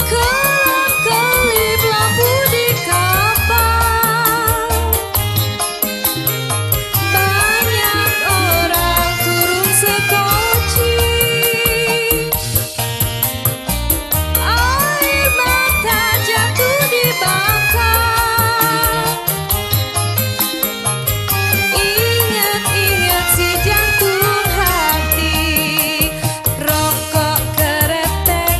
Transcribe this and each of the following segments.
Kelap-kelip lampu di kapal, banyak orang turun sekoci. Air mata jatuh di bakal. Ingat-ingat si jantung hati, rokok keretek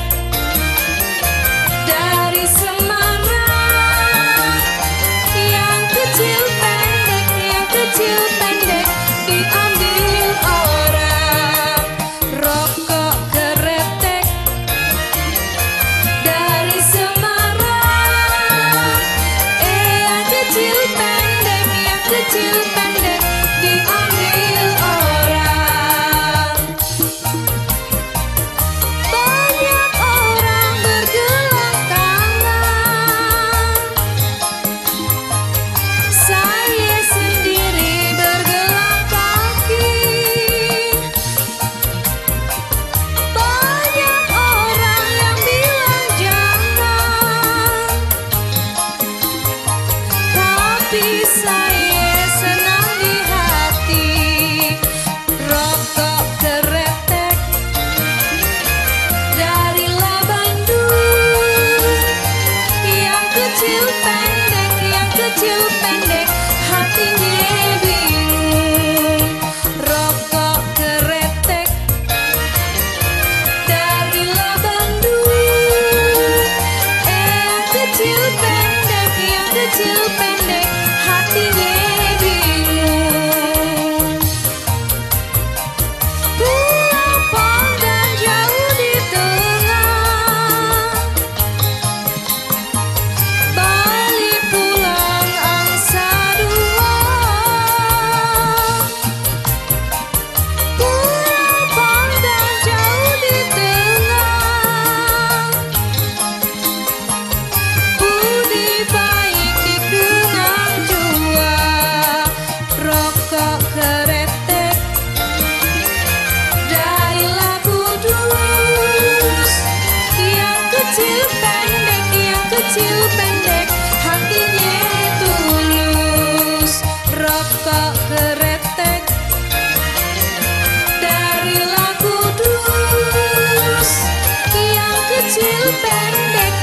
dari Semarang. Yang kecil pendek diambil orang. Rokok keretek dari Semarang. Yang kecil pendek diambil orang. Banyak orang bergelang tangan, saya sendiri bergelang kaki. Banyak orang yang bilang jangan, tapi saya senang di hati. Rokok keretek dari Labandung. Yang kecil pendek, hatinya bingung. Rokok keretek dari Labandung. Yang kecil pendek, hatinya bingung. Pulau Pandan jauh di tengah, balik pulang angsa dua. Pulau Pandan jauh di tengah, budi baik dikenang jua. Rokok keretek dari Lagu Dus. Yang kecil pendek, hatinya tulus. Rokok keretek dari Lagu Dus. Yang kecil pendek,